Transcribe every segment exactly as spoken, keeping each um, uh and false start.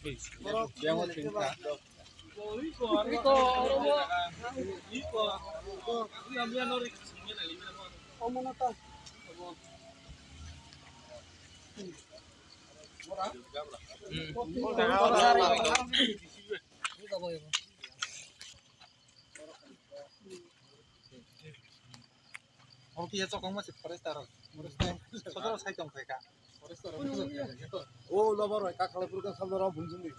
Omo khe ya chokong ma se forest aro. Sotoro sai tong kha. O lobar bai kakhalai purkha samno ro bumjung ni.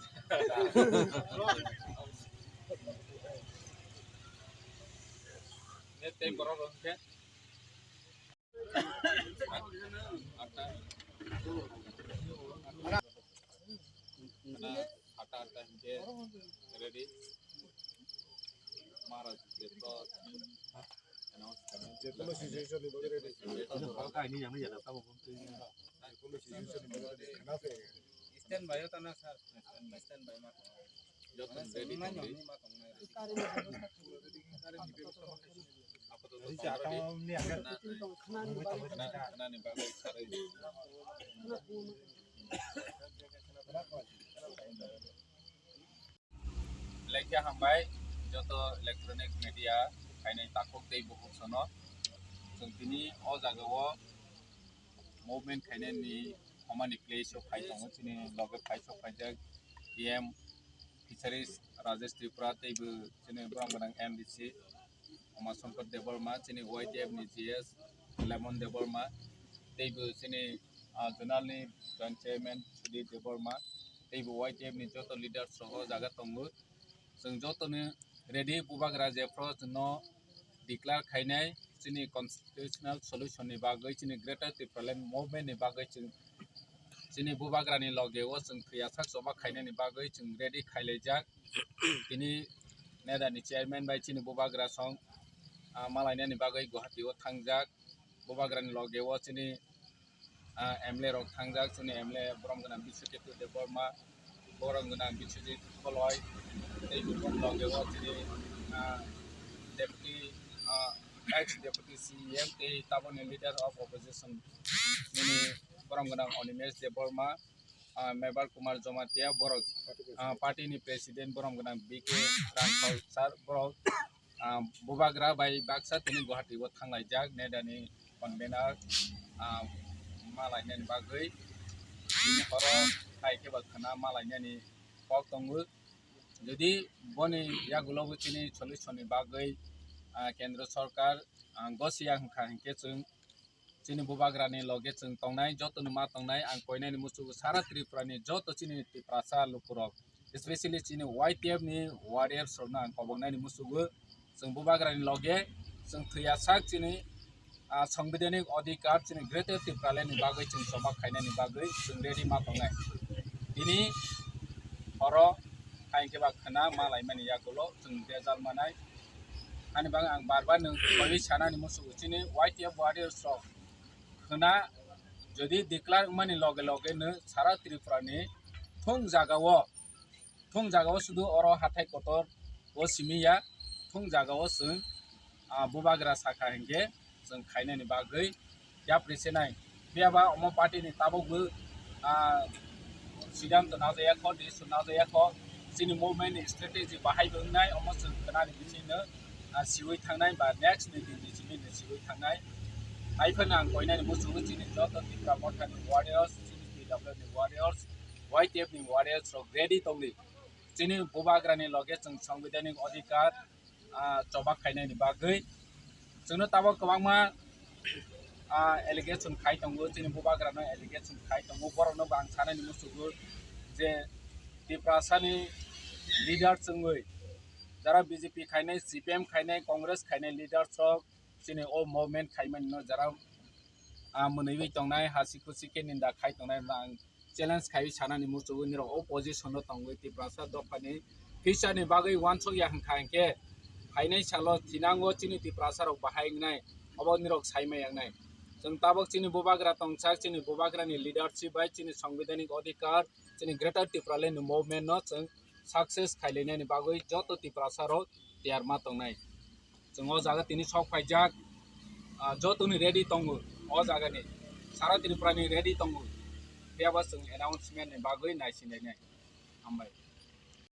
Net tei borok rok khe. Atta. Atta, atta, atta, hingke ready. Maharaj, je to announce kami. Stand by o tana, sir. Stand by, stand by ma. Joto ready tongdi. Apato to tong ready. Khna, khnani bagwi sarai. Lekha hambai joto electronic media khainai takhuk tei bukhuk sono. Chwng tini o jaga o movement khainani hamani place o phai tongo, chini loge phai sok phaijak T M Fisheries Rajesh Tripura tei bo chini borok gwnang M D C Uma Shankar Debbarma, chini Y T F ni G S Lemon Debbarma, tei bo chini, ah, zonal ni joint chairman Sudhir Debbarma, tei bo Y T F ni joto leaders rok o jaga tongo. Chwng joto ni ready, bubagra jephru chwngno declare khainai chini constitutional solution ni bagwi, chini Greater Tipraland movement ni bagwi chwng chini bubagra ni loge o chwng thwiyasak choba khainani bagwi chwng ready khailaijak. Tini neda ni chairman bai chini bubagra song, ah, malainani bagwi Guwahati o thangjak. Bubagra ni loge o chini ah, M L A rok thangjak, chini M L A borom gwnang Biswaketu Debbarma, borom gwnang Biswajit Koloi, tei bo loge o chini, ah, deputy, ah, ex deputy C E M tei taboni leader of opposition nini borom gwnang Animesh Debbarma, ah, Mebar Kumar Jamatia, borok, ah, party ni president borom gwnang B K Rangkhol sir, borok, ah, bubagra bai baksa tini Guwahati o thanglaijak, nedani convener, ah, malainani bagwi tini horo hai khe ba khwna malainani kok tongo. Jodi boni yagulo bo chini solution ni bagwi, ah, kendro sorkar, ah, gosiya hwnkha hinkhe chwng chini bubagra ni loge chwng tongnai, joto ni ma tongnai, ang koinani muchugo sara Tripura ni joto chini Tiprasa lukurok, especially chini Y T F ni warriors rokno ang koboknani muchugo. Chwng bubagra ni loge chwng thwiyasak chini, ah, sangbidhanik adhikar chini Greater Tipraland ni bagwi chwng choba khainani bagwi chwng ready ma tongnai. Tini horo hai khe ba khwna malaimani yagulo chwng bejal manai. Ani bagwi ang bar bar nwng koiwi sanani muchugo chini Y T F warriors rok khwna jodi declare wngmani loge loge no sara Tripura ni thung jaga o, thung jaga o sudu oro hathai kotor o simi ya, thung jaga o chwng, ah, bubagra sakha hinkhe chwng khainani bagwi yapri se nai. Phiya ba omo party ni tabuk bo, ah, siddhanto najaya kho, decision najaya kho. Chini movement ni strategy bahai bo wngnai, omo chwng khwnani bisingno, ah, siwi thangnai ba next ni din ni simi no siwi thangnai. Hai phano ang koinani muchungo chini joto Tipra Motha ni warriors, chini T W ni warriors, Y T F ni warriors rok ready tongdi. Chini bubagra ni loge chwng sangbidhanik adhikar, ah, choba khainani bagwi. Chwngno tabuk kwbangma, ah, allegation khai tongo, chini bubagrano allegation khai tongo, borokno bo ang sanani muchugo je Tiprasani leader chwngwi jara B J P khainai, C P M khainai, Congress khainai leaders rok chini o movement khaimanino jara, ah, mwnwiwi tongnai, hasi khusi khe ninda khai tongnai hwnba ang challenge khai sanani muchugo nirok o position o tongwi Tiprasa dophani future ni bagwi uansuk ya hwnkha hinkhe phainai salo thinango chini Tiprasa rok bahai wngnai obo nirok sai maya wngnai. Chwng tabuk chini bubagra tongsak, chini bubagra ni leadership bai chini sangbidhanik adhikar, chini Greater Tipraland ni movement no chwng success khailainani bagwi joto Tiprasa rok tiyar ma tongnai. Chwng o jaga tini sok phaijak, ah, jotoni ready tongo, o jaga ni sara Tripura ni ready tongo. Phiya ba chwng announcement ni bagwi naisinglainai. hambai.